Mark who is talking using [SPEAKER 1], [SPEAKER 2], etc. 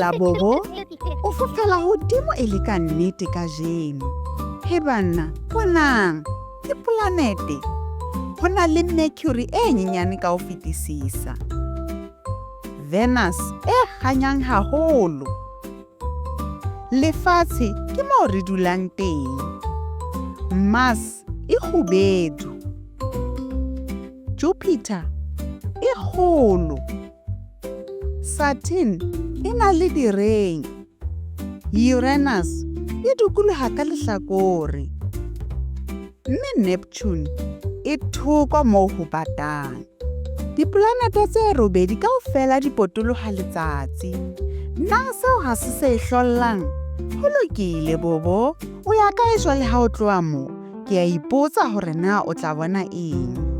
[SPEAKER 1] Tsela Bobo, o fofela hodimo e le ka nnete kajeno. He banna, bonang, ke polanete. Ho na le Mercury e nyenyane ka ho fetisisa. Venus e kganyang haholo. Lefatshe ke moo re dulang teng. Mars e kgubedu. Jupiter e kgolo. Saturn e na le direng. Uranus e dukoloha ka lehlakore. Mme Neptune e thoko moo ho batang. Dipolanete tse robedi kaofela di potoloha letsatsi. Na seo ha se se hlollang? Ho lokile, Bobo. O ya kae jwale ha o tloha moo? Ke a ipotsa hore na o tla bona eng.